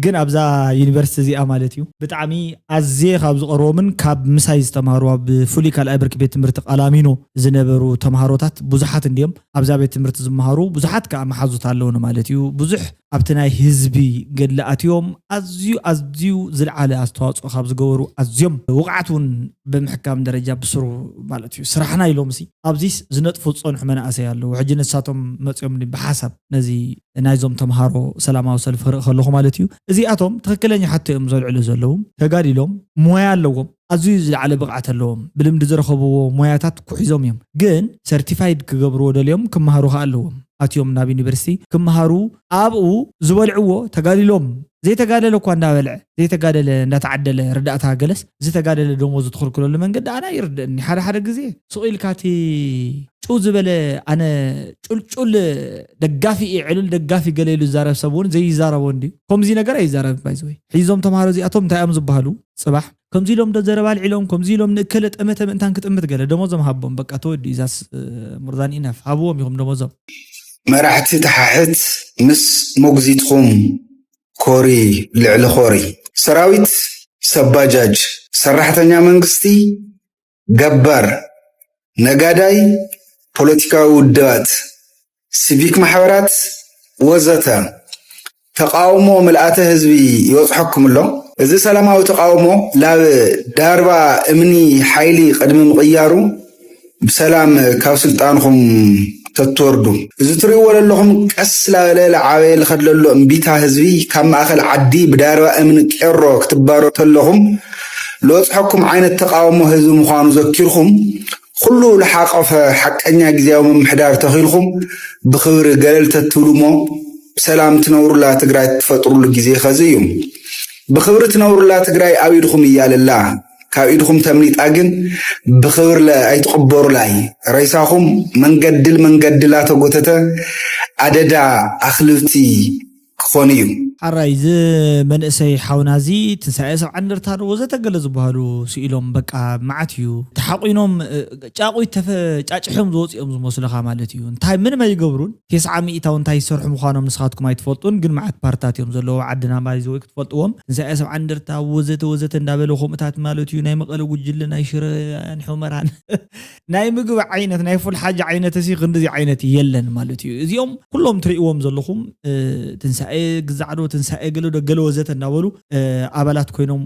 ግን ኣብዛ ዩኒቨርሲቲ እዚኣ ማለት እዩ ብጣዕሚ ኣዝየ ካብ ዝቐርቦምን ካብ ምሳይ ዝተማሃሩ ኣብ ፍሉይ ካልኣይ ብርኪ ቤት ትምህርቲ ቃላሚኖ ዝነበሩ ተምሃሮታት ብዙሓት እንዲዮም ኣብዛ ቤት ትምህርቲ ዝመሃሩ ብዙሓት ከዓ መሓዙት ኣለውን ማለት እዩ ብዙሕ ኣብቲ ናይ ህዝቢ ገድሊ ኣትዮም ኣዝዩ ኣዝዩ ዝለዓለ ኣስተዋፅኦ ካብ ዝገበሩ ኣዝዮም ውቕዓት እውን ብምሕካም ደረጃ ብስሩ ማለት እዩ ስራሕና ኢሎም ሲ ኣብዚስ ዝነጥፉ ዝፀንሑ መናእሰይ ኣለዉ ሕጂ ንሳቶም መፅኦም ብሓሳብ ነዚ ናይዞም ተምሃሮ ሰላማዊ ሰልፊ ክርኢ ከለኹ ማለት እዩ እዚኣቶም ትክክለኛ ሕቶ እዮም ዘልዕሉ ዘለዉ ተጋዲሎም ሞያ ኣለዎም ኣዝዩ ዝለዓለ ብቕዓት ኣለዎም ብልምዲ ዝረኸብዎ ሞያታት ኩሒዞም እዮም ግን ሰርቲፋይድ ክገብርዎ ደልዮም ክመሃሩ ከ ኣለዎም ኣትዮም ናብ ዩኒቨርሲቲ ክመሃሩ ኣብኡ ዝበልዕዎ ተጋዲሎም ዘይተጋደለ እኳ እንዳበልዐ ዘይተጋደለ እንዳተዓደለ ርዳእታ ገለስ ዝተጋደለ ደሞዝ ትኽልክለሉ መንገዲ ኣና ይርድእኒ ሓደ ሓደ ግዜ ሱቕ ኢልካ እቲ ጭው ዝበለ ኣነ ጩልጩል ደጋፊ እየ ዕሉል ደጋፊ ገለ ኢሉ ዝዛረብ ሰብ እውን ዘይዛረቦ እንድዩ ከምዚ ነገር ኣይዛረብ ባይዘወይ ሒዞም ተምሃሮ እዚኣቶም እንታይ እዮም ዝበሃሉ ፅባሕ ከምዚ ኢሎም ዶ ዘረባ ኣልዒሎም ከምዚ ኢሎም ንእከለ ጠመተ ምእንታን ክጥምት ገለ ደሞዞም ሃቦም በቃ ተወዲ እዛስ more than enough ሃብዎም ኢኹም ደሞዞም መራሕቲ ተሓሕት ምስ ሞግዚትኹም ኮሪ ልዕሊ ኾሪ ሰራዊት ሰብ ባጃጅ ሰራሕተኛ መንግስቲ ገባር ነጋዳይ ፖለቲካዊ ውድባት ሲቪክ ማሕበራት ወዘተ ተቃውሞ ምልኣተ ህዝቢ ይበፅሐኩም ኣሎ። እዚ ሰላማዊ ተቃውሞ ላብ ዳርባ እምኒ ሓይሊ ቅድሚ ምቕያሩ ብሰላም ካብ ስልጣንኹም ተትወርዱ። እዚ ትሪእዎ ዘለኹም ቀስ ላበለ ላዓበየ ልኸድ ለሎ እምቢታ ህዝቢ ካብ ማእኸል ዓዲ ብዳርባ እምኒ ቄሮ ክትባረሩ ተለኹም ልበፅሐኩም ዓይነት ተቃውሞ ህዝቢ ምዃኑ ዘኪርኹም ኩሉ ልሓቆፈ ሓቀኛ ግዝያዊ ምምሕዳር ተኺልኩም ብኽብሪ ገለል ተትብሉ እሞ ብሰላም ትነብሩላ ትግራይ ትፈጥሩሉ ግዜ ኸዚ እዩ። ብኽብሪ ትነብሩላ ትግራይ ኣብ ኢድኹም እያ ለላ። ካብ ኢድኹም ተምሊጣ ግን ብኽብሪ ኣይትቕበሩላይ። ሬሳኹም መንገዲ ልመንገዲ ላተጎተተ ኣደዳ ኣኽልብቲ ክኾን እዩ። ሓራይ እዚ መንእሰይ ሓውና እዚ ትንሳኤ ሰብ ዓንደርታ ዶ ወዘተ ገለ ዝበሃሉ ስኢሎም በቃ መዓት እዩ ተሓቂኖም ጫቑይ ተፈ ጫጭሖም ዝወፅኦም ዝመስሉኻ ማለት እዩ እንታይ ምንም ኣይገብሩን ቴስዓ ሚእታው እንታይ ይሰርሑ ምዃኖም ንስኻትኩም ኣይትፈልጡን ግን መዓት ፓርታት እዮም ዘለዉ ዓድና ባይዘወይ ክትፈልጥዎም ትንሳኤ ሰብ ዓንደርታ ወዘተ ወዘተ እንዳበለ ከምኡታት ማለት እዩ ናይ መቐለ ጉጅለ ናይ ሽረ ሑመራን ናይ ምግቢ ዓይነት ናይ ፉል ሓጂ ዓይነት ሲ ክንድዚ ዓይነት የለን ማለት እዩ እዚኦም ኩሎም ትርእዎም ዘለኹም ትንሳኤ ግዛዕዶ ትንሳኤ ገለዶ ገለ ወዘተ እናበሉ ኣባላት ኮይኖም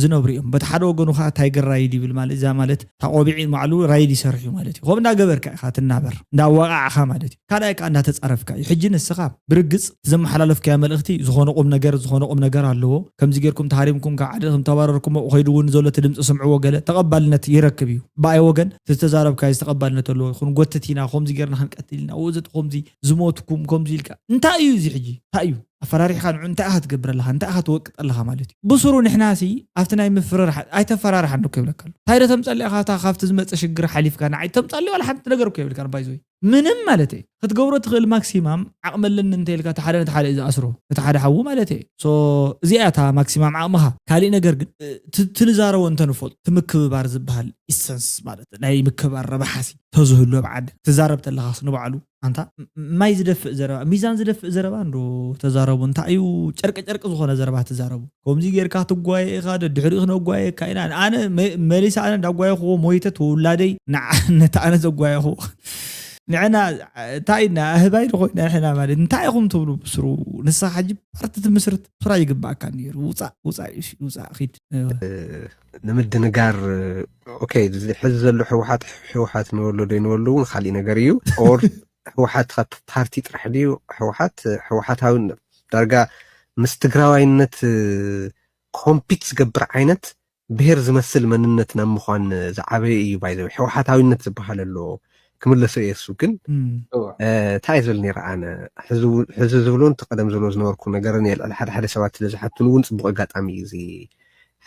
ዝነብሩ እዮም በቲ ሓደ ወገኑ ከዓ ታይገር ራይድ ይብል ማለት እዛ ማለት ታቆቢዒ ማዕሉ ራይድ ይሰርሕ እዩ ማለት እዩ ከምኡ እንዳገበርካ ኢካ ትናበር እንዳዋቃዕካ ማለት እዩ ካልኣይ ከዓ እንዳተፃረፍካ እዩ ሕጂ ንስኻ ብርግፅ ዘመሓላለፍካዮ መልእክቲ ዝኾነ ቁም ነገር ዝኾነ ቁም ነገር ኣለዎ ከምዚ ጌርኩም ተሃሪምኩም ካብ ዓዲ ከም ተባረርኩም ከይዱ እውን ዘሎ እቲ ድምፂ ስምዕዎ ገለ ተቐባልነት ይረክብ እዩ ብኣይ ወገን ዝተዛረብካዮ ዝተቐባልነት ኣለዎ ክንጎትት ኢና ከምዚ ጌርና ክንቀትል ኢና ወዘት ከምዚ ዝሞትኩም ከምዚ ኢልካ እንታይ እዩ እዚ ሕጂ እንታይ እዩ ኣፈራሪሕካ ንዑ እንታይ ኢኻ ትገብር ኣለኻ እንታይ ኢኻ ትወቅጥ ኣለኻ ማለት እዩ ብስሩ ንሕና ሲ ኣብቲ ናይ ምፍርራሕ ኣይተፈራርሓ እንዶ ክብለካ ኣሎ እንታይ ዶ ተምፀሊእኻ እታ ካብቲ ዝመፀ ሽግር ሓሊፍካ ንዓይ ተምፀሊ ዋላ ሓንቲ ነገር እኮ የብልካ ባይዞይ ምንም ማለት እዩ ክትገብሮ ትኽእል ማክሲማም ዓቕሚ ኣለኒ እንተ ኢልካ እቲ ሓደ ነቲ ሓደ እዩ ዝኣስሮ እቲ ሓደ ሓዉ ማለት እዩ so እዚኣ እታ ማክሲማም ዓቕምኻ ካሊእ ነገር ግን ትንዛረቦ እንተንፈልጡ ትምክብባር ዝበሃል ኢሰንስ ማለት ናይ ምክብባር ረብሓሲ ተዝህሉ ኣብ ዓዲ ትዛረብ ተለኻስ ንባዕሉ ኣንታ ማይ ዝደፍእ ዘረባ ሚዛን ዝደፍእ ዘረባ እንዶ ተዛረቡ እንታይ እዩ ጨርቂ ጨርቂ ዝኾነ ዘረባ ትዛረቡ ከምዚ ጌርካ ትጓየ ኢኻ ደድሕሪኡ ክነጓየካ ኢና ኣነ መሊሳ ኣነ እንዳጓየኽዎ ሞይተ ተውላደይ ነቲ ኣነ ዘጓየኽዎ ንዕና እንታይ ኢና ኣህባይ ዶ ኮይና ንሕና ማለት እንታይ ኢኹም ትብሉ ብስሩ ንስኻ ሕጂ ፓርቲ ትምስርት ስራ ይግባእካ ነይሩ ውፃእ ውፃእ ውፃእ ኪድ ንምድንጋር ኦኬ ሕዚ ዘሎ ህወሓት ህወሓት ንበሎ ዶ ንበሉ እውን ካሊእ ነገር እዩ ኦር ህወሓት ካብ ፓርቲ ጥራሕ ድዩ ህወሓት ህወሓታዊ ዳርጋ ምስ ትግራዋይነት ኮምፒት ዝገብር ዓይነት ብሄር ዝመስል መንነት ናብ ምዃን ዝዓበየ እዩ ባይዘው ህወሓታዊነት ዝበሃል ኣሎ ክምለሶ እየ እሱ ግን እንታይ ዝብል ነይረ ኣነ ሕዚ ዝብሎን እቲ ቀደም ዝብሎ ዝነበርኩ ነገርን እየ ልዕሊ ሓደ ሓደ ሰባት ስለ ዝሓቱን እውን ፅቡቅ ኣጋጣሚ እዩ እዚ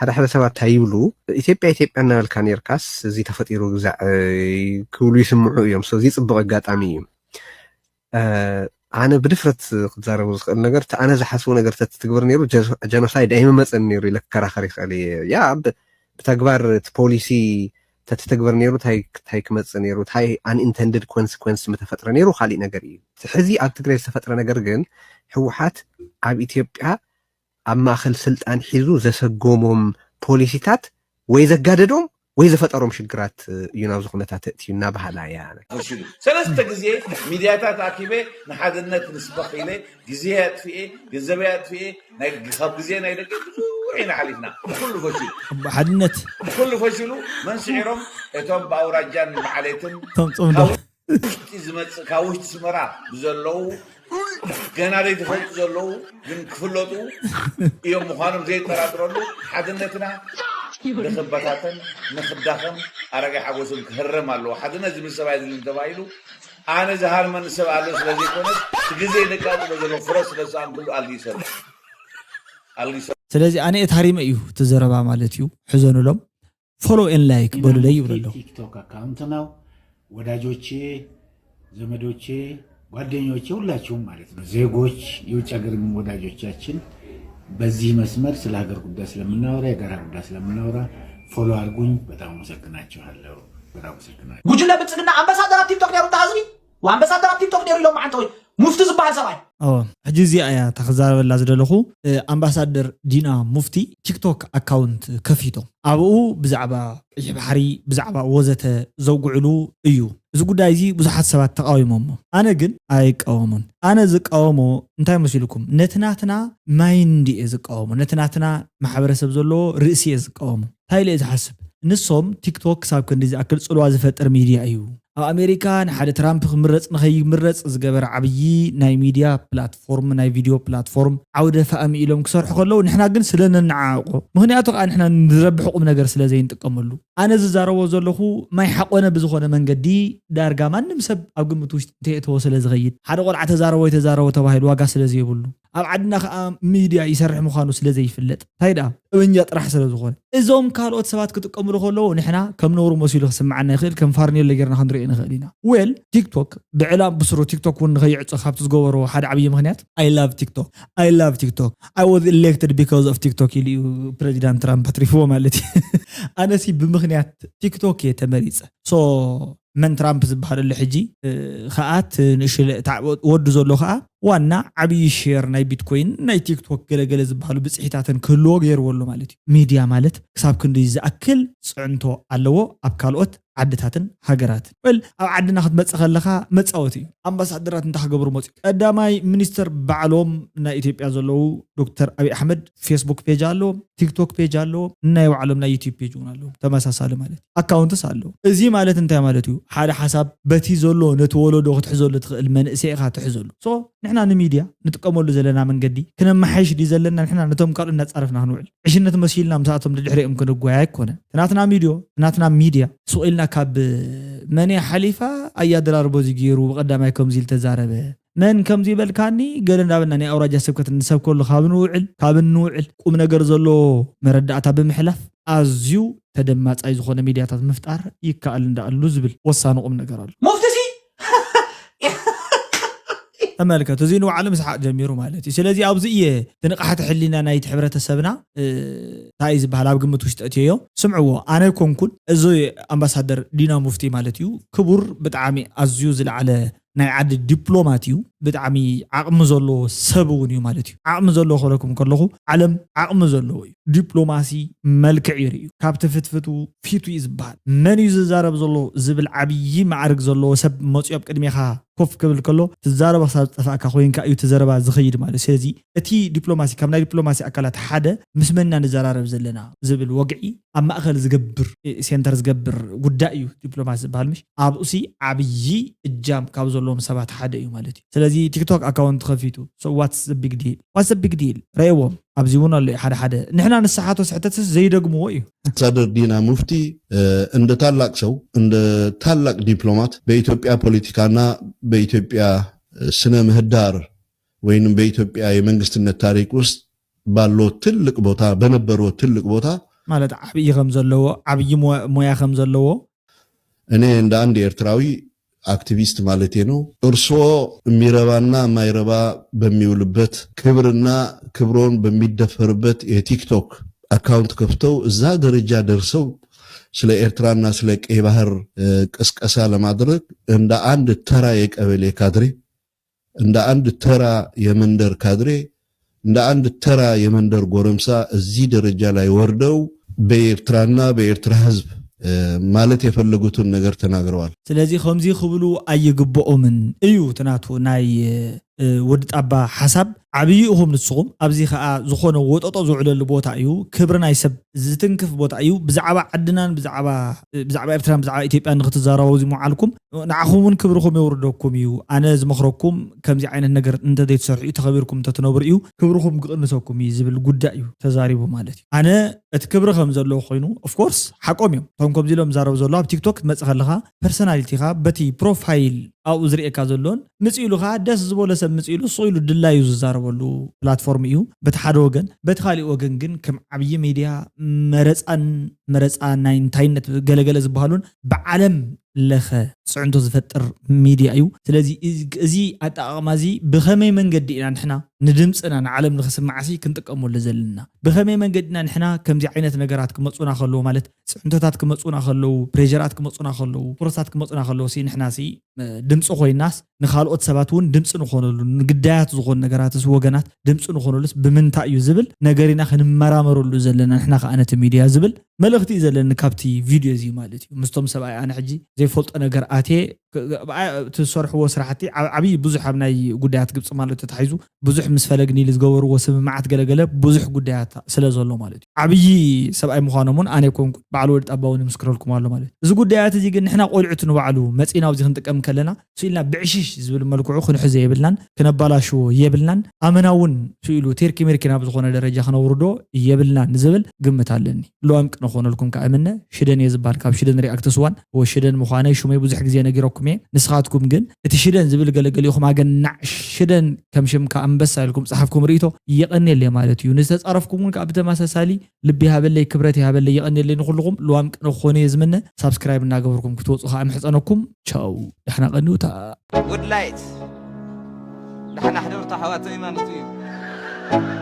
ሓደ ሓደ ሰባት እንታይ ይብሉ ኢትዮጵያ ኢትዮጵያ እናበልካ ነርካስ እዚ ተፈጢሩ ግዛዕ ክብሉ ይስምዑ እዮም እዚ ፅቡቅ ኣጋጣሚ እዩ ኣነ ብድፍረት ክዛረቡ ዝኽእል ነገር እቲ ኣነ ዝሓስቦ ነገር ተትግበር ነይሩ ጀኖሳይድ ኣይምመፀን ነይሩ ኢለ ክከራኸር ይኽእል እየ ያ ብተግባር እቲ ፖሊሲ ተተተግበር ነይሩ እንታይ እንታይ ክመፅእ ነይሩ እንታይ unintended consequence ምተፈጥረ ነይሩ ካሊእ ነገር እዩ። ሕዚ ኣብ ትግራይ ዝተፈጥረ ነገር ግን ህወሓት ኣብ ኢትዮጵያ ኣብ ማእኸል ስልጣን ሒዙ ዘሰጎሞም ፖሊሲታት ወይ ዘጋደዶም ወይ ዝፈጠሮም ሽግራት እዩ ናብዚ ኩነታት እትዩ እናባህላ እያ። ሰለስተ ግዜ ሚድያታት ኣኪበ ንሓድነት ንስበኽ ኢለ ግዜ ኣጥፍኤ ገንዘበይ ኣጥፍኤ ካብ ግዜ ናይ ደቂ ብዙሕ ኢና ሓሊፍና። ኩሉ ፈሽሉ ሓድነት ኩሉ ፈሽሉ መን ስዒሮም እቶም ብኣውራጃን ብዓሌትን ከም ፅምዶ ውሽጢ ዝመፅእ ካብ ውሽጢ ስመራ ብዘለዉ ገና ዘይተፈልጡ ዘለዉ ግን ክፍለጡ እዮም ምዃኖም ዘይጠራጥረሉ ሓድነትና ንክበታተን ንክዳኸም ኣረጋይ ሓጎስን ክህረም ኣለዎ። ሓድነት ዝብል ሰብ ኣይድልን ተባሂሉ ኣነ ዝሃርመኒ ሰብ ኣሎ ስለ ዘይኮነስ እቲ ግዜ ደቃጥሎ ዘሎ ፍረ ስለ ዝሰኣንኩሉ ኣልጊሰ ኣልጊሰ ስለዚ ኣነ እየ ታሪመ እዩ እቲ ዘረባ ማለት እዩ። ሕዘኑሎም follow and like በሉለይ ይብለለሁ። ቲክቶክ አካውንት ነው። ወዳጆቼ፣ ዘመዶቼ፣ ጓደኞቼ ሁላችሁም ማለት ነው ዜጎች፣ የውጭ ሀገር ወዳጆቻችን በዚህ መስመር ስለ ሀገር ጉዳይ ስለምናወራ የጋራ ጉዳይ ስለምናወራ ፎሎ አድርጉኝ። በጣም አመሰግናችኋለሁ። በጣም አመሰግናለሁ። ጉጅለ ብልፅግና ኣምባሳደር ኣብ ቲክቶክ ነይሩ እንተ ህዝቢ ኣምባሳደር ኣብ ቲክቶክ ነይሩ ኢሎም መዓንተ ወይ ሙፍቲ ዝበሃል ሰብኣይ ኦ ሕጂ እዚኣ እያ እታ ክዛረበላ ዝደለኹ። ኣምባሳደር ዲና ሙፍቲ ቲክቶክ ኣካውንት ከፊቶም ኣብኡ ብዛዕባ ቀይሕ ባሕሪ ብዛዕባ ወዘተ ዘውግዕሉ እዩ። እዚ ጉዳይ እዚ ብዙሓት ሰባት ተቃዊሞሞ፣ ኣነ ግን ኣይቃወሙን። ኣነ ዝቃወሞ እንታይ መሲልኩም? ነቲ ናትና ማይንድ እየ ዝቃወሞ፣ ነቲ ናትና ማሕበረሰብ ዘለዎ ርእሲ እየ ዝቃወሞ። እንታይ ኢለ እየ ዝሓስብ? ንሶም ቲክቶክ ክሳብ ክንዲ ዝኣክል ፅልዋ ዝፈጥር ሚድያ እዩ። ኣብ ኣሜሪካ ንሓደ ትራምፕ ክምረፅ ንኸይምረፅ ዝገበረ ዓብዪ ናይ ሚድያ ፕላትፎርም ናይ ቪድዮ ፕላትፎርም ዓውደ ፋእሚ ኢሎም ክሰርሑ ከለዉ ንሕና ግን ስለ ነነዓዕቆ ምክንያቱ ከዓ ንሕና ንረብሕ ቁም ነገር ስለ ዘይንጥቀመሉ ኣነ ዝዛረቦ ዘለኹ ማይ ሓቆነ ብዝኾነ መንገዲ ዳርጋ ማንም ሰብ ኣብ ግምት ውሽጢ እንተየእተዎ ስለ ዝኸይድ ሓደ ቆልዓ ተዛረቦ ይተዛረቦ ተባሂሉ ዋጋ ስለ ዘይብሉ ኣብ ዓድና ከዓ ሚድያ ይሰርሕ ምዃኑ ስለ ዘይፍለጥ እንታይ ደኣ ጠበንጃ ጥራሕ ስለ ዝኾነ እዞም ካልኦት ሰባት ክጥቀምሉ ከለዉ ንሕና ከም ነውሩ መሲሉ ክስምዓና ይኽእል ከም ፋርኔሎ ጌርና ክንሪኦ ንኽእል ኢና well ቲክቶክ ብዕላም ብስሩ ቲክቶክ እውን ንኸይዕፆ ካብቲ ዝገበርዎ ሓደ ዓብዪ ምክንያት I love TikTok I love TikTok I was elected because of TikTok ኢሉ እዩ ፕሬዚዳንት ትራምፕ ኣትሪፍዎ ማለት እዩ ኣነሲ ብምክንያት ቲክቶክ እየ ተመሪፀ so መን ትራምፕ ዝበሃል ኣሎ ሕጂ ከኣ ወዱ ዘሎ ከኣ ዋና ዓብዪ ሼር ናይ ቢትኮይን ናይ ቲክቶክ ገለገለ ዝበሃሉ ብፅሒታትን ክህልዎ ገይርዎ ኣሎ ማለት እዩ ሚድያ ማለት ክሳብ ክንዲ ዝኣክል ፅዕንቶ ኣለዎ ኣብ ካልኦት ዓድታትን ሃገራትን well ኣብ ዓድና ክትመፅእ ከለካ መፃወቲ እዩ ኣምባሳደራት እንታይ ክገብሩ መፅኡ ቀዳማይ ሚኒስትር ባዕሎም ናይ ኢትዮጵያ ዘለዉ ዶክተር ኣብይ ኣሕመድ ፌስቡክ ፔጅ ኣለዎም ቲክቶክ ፔጅ ኣለዎም ናይ ባዕሎም ናይ ዩቲብ ፔጅ እውን ኣለዎም ተመሳሳሊ ማለት ኣካውንትስ ኣለዎ እዚ ማለት እንታይ ማለት እዩ ሓደ ሓሳብ በቲ ዘሎ ነቲ ወለዶ ክትሕዘሉ ትኽእል መንእሰይ ኢኻ ትሕዘሉ so ንሕና ንሚድያ ንጥቀመሉ ዘለና መንገዲ ክነመሓይሽ ድዩ ዘለና ንሕና ነቶም ካልኦት እናፃረፍና ክንውዕል ዕሽነት መሲልና ምስኣቶም ድድሕሪኦም ክንጓያ ኣይኮነን ናትና ሚድዮ ናትና ሚድያ ሱቕ ኢልና ካብ መን ሓሊፋ ኣያ ድራርቦ እዚ ገይሩ ብቐዳማይ ከምዚ ኢል ተዛረበ መን ከምዚ ይበልካኒ ገለ እንዳበልና ናይ ኣውራጃ ስብከት እንሰብከሉ ካብ ንውዕል ካብ እንውዕል ቁም ነገር ዘለዎ መረዳእታ ብምሕላፍ ኣዝዩ ተደማፃይ ዝኾነ ሚድያታት ምፍጣር ይከኣል እንዳኣሉ ዝብል ወሳኒ ቁም ነገር ኣሎ ሙፍቲ ሲ ተመልከቱ እዚ ንባዕሉ ምስሓቅ ጀሚሩ ማለት እዩ ስለዚ ኣብዚ እየ ትንቃሕቲ ሕሊና ናይቲ ሕብረተሰብና እንታይ ዝበሃል ኣብ ግምት ውሽጢ እትዮ ስምዕዎ ኣነ ኮንኩን እዚ ኣምባሳደር ዲና ሙፍቲ ማለት እዩ ክቡር ብጣዕሚ ኣዝዩ ዝለዓለ ናይ ዓዲ ዲፕሎማት እዩ ብጣዕሚ ዓቕሚ ዘለዎ ሰብ እውን እዩ ማለት እዩ ዓቕሚ ዘለዎ ክብለኩም ከለኹ ዓለም ዓቕሚ ዘለዎ እዩ ዲፕሎማሲ መልክዕ ይርእዩ ካብቲ ፍትፍቱ ፊቱ እዩ ዝበሃል መን እዩ ዝዛረብ ዘሎ ዝብል ዓብዪ ማዕርግ ዘለዎ ሰብ መፅዮ ኣብ ቅድሜኻ ኮፍ ክብል ከሎ ትዛረበ ክሳብ ዝጠፋእካ ኮይንካ እዩ እቲ ዘረባ ዝኸይድ ማለት ስለዚ እቲ ዲፕሎማሲ ካብ ናይ ዲፕሎማሲ ኣካላት ሓደ ምስ መና ንዘራረብ ዘለና ዝብል ወግዒ ኣብ ማእኸል ዝገብር ሴንተር ዝገብር ጉዳይ እዩ ዲፕሎማሲ ዝበሃል ምሽ ኣብኡሲ ዓብዪ እጃም ካብ ዘለዎም ሰባት ሓደ እዩ ማለት እዩ ስለዚ ቲክቶክ ኣካውንት ከፊቱ so what's the big deal what's the big deal ረእዎም ኣብዚ እውን ኣሎ ሓደ ሓደ ንሕና ንስሓቶ ስሕተትስ ዘይደግምዎ እዩ ኣምባሳደር ዲና ሙፍቲ እንደ ታላቅ ሰው እንደ ታላቅ ዲፕሎማት በኢትዮጵያ ፖለቲካና በኢትዮጵያ ስነ ምህዳር ወይንም በኢትዮጵያ የመንግስትነት ታሪክ ውስጥ ባለው ትልቅ ቦታ በነበረው ትልቅ ቦታ ማለት ዓብዪ ከም ዘለዎ ዓብዪ ሞያ ከም ዘለዎ እኔ እንደ አንድ ኤርትራዊ አክቲቪስት ማለት ነው እርስዎ የሚረባና የማይረባ በሚውልበት ክብርና ክብሮን በሚደፈርበት የቲክቶክ አካውንት ከፍተው እዛ ደረጃ ደርሰው ስለ ኤርትራና ስለ ቀይ ባህር ቅስቀሳ ለማድረግ እንደ አንድ ተራ የቀበሌ ካድሬ፣ እንደ አንድ ተራ የመንደር ካድሬ፣ እንደ አንድ ተራ የመንደር ጎረምሳ እዚህ ደረጃ ላይ ወርደው በኤርትራና በኤርትራ ህዝብ ማለት የፈለጉትን ነገር ተናግረዋል። ስለዚ ከምዚ ክብሉ ኣይግብኦምን እዩ ትናቱ ናይ ወዲ ጣባ ሓሳብ። ዓብዪ ኢኹም ንስኹም። ኣብዚ ከዓ ዝኾነ ወጠጦ ዝውዕለሉ ቦታ እዩ። ክብሪ ናይ ሰብ ዝትንክፍ ቦታ እዩ። ብዛዕባ ዓድናን ብዛዕባ ኤርትራን ብዛዕባ ኢትዮጵያ ንክትዛረቡ እዚ ምዓልኩም ንዓኹም እውን ክብርኹም የውርደኩም እዩ። ኣነ ዝመኽረኩም ከምዚ ዓይነት ነገር እንተዘይትሰርሑ እዩ፣ ተኸቢርኩም እንተትነብሩ እዩ ክብርኹም ክቕንሰኩም እዩ ዝብል ጉዳይ እዩ ተዛሪቡ ማለት እዩ። ኣነ እቲ ክብሪ ከም ዘለዎ ኮይኑ ኦፍኮርስ ሓቆም እዮም። ከም ከምዚ ኢሎም ዛረቡ ዘሎ ኣብ ቲክቶክ ክትመፅእ ከለካ ፐርሶናሊቲካ በቲ ፕሮፋይል ኣብኡ ዝርእየካ ዘሎን ምፅእ ኢሉ ከዓ ደስ ዝበሎ ሰብ ምፅእ ኢሉ ስቕ ኢሉ ድላዩ ዝዛረበሉ ፕላትፎርም እዩ በቲ ሓደ ወገን። በቲ ካሊእ ወገን ግን ከም ዓብዪ ሚድያ መረፃን መረፃ ናይ እንታይነት ገለገለ ዝበሃሉን ብዓለም ለኸ ፅዕንቶ ዝፈጥር ሚድያ እዩ። ስለዚ እዚ ኣጠቃቅማ እዚ ብኸመይ መንገዲ ኢና ንሕና ንድምፅና ንዓለም ንክስማዕሲ ክንጥቀመሉ ዘለና? ብኸመይ መንገዲ ኢና ንሕና ከምዚ ዓይነት ነገራት ክመፁና ከለዉ ማለት ፅዕንቶታት ክመፁና ከለዉ ፕሬራት ክመፁና ከለዉ ፕሮሳት ክመፁና ከለዉ ንሕና ድምፂ ኮይናስ ንካልኦት ሰባት እውን ድምፂ ንኾነሉ ንግዳያት ዝኾኑ ነገራትስ ወገናት ድምፂ ንኾነሉስ ብምንታይ እዩ ዝብል ነገር ኢና ክንመራመረሉ ዘለና ንሕና ከዓነቲ ሚድያ ዝብል መልእኽቲ እዩ ዘለኒ ካብቲ ቪድዮ እዚ ማለት እዩ። ምስቶም ሰብኣይ ኣነ ሕጂ ዘይፈልጦ ነገር ኣትየ ትሰርሕዎ ስራሕቲ ዓብዪ ብዙሕ ኣብ ናይ ጉዳያት ግብፂ ማለት ተታሒዙ ብዙሕ ምስ ፈለግኒ ኢሉ ዝገበርዎ ስምምዓት ገለገለ ብዙሕ ጉዳያት ስለ ዘሎ ማለት እዩ። ዓብዪ ሰብኣይ ምዃኖም እውን ኣነ ኮንኩ በዓል ወዲ ጣባ እውን ይምስክረልኩም ኣሎ ማለት እዩ። እዚ ጉዳያት እዚ ግን ንሕና ቆልዑት ንባዕሉ መፂና ኣብዚ ክንጥቀም ከለና ስኢልና ብዕሽሽ ዝብል መልክዑ ክንሕዞ የብልናን ክነባላሽዎ የብልናን። ኣመና እውን ስኢሉ ቴርኪ ሜርኪ ናብ ዝኾነ ደረጃ ክነውርዶ የብልናን ዝብል ግምት ኣለኒ። ልዋም ቅነ ክኾነልኩም ከዓ እምነ ሽደን እየ ዝበሃል ካብ ሽደን ሪኣክትስ ዋን ወሽደን ምዃነይ ሹመይ ብዙሕ ግዜ ነጊረኩም እየ። ንስኻትኩም ግን እቲ ሽደን ዝብል ገለገሊኹም ኣገናዕ ሽደን ከም ሽምካ ኣንበሳ ኢልኩም ፀሓፍኩም ርእቶ የቐንየለይ ማለት እዩ። ንዝተፃረፍኩም እውን ከዓ ብተመሳሳሊ ልቢ ይሃበለይ ክብረት ይሃበለይ የቐንየለይ ንኩልኹም። ልዋም ቅነ ክኾነ እየ ዝምነ ሳብስክራይብ እናገበርኩም ክትወፁ ከዓ ምሕፀነኩም። ቻው ደሕና ቀንዩ። ጉድ ላይት ደሕና ሕደሩ ኣሕዋተይ ማለት እዩ።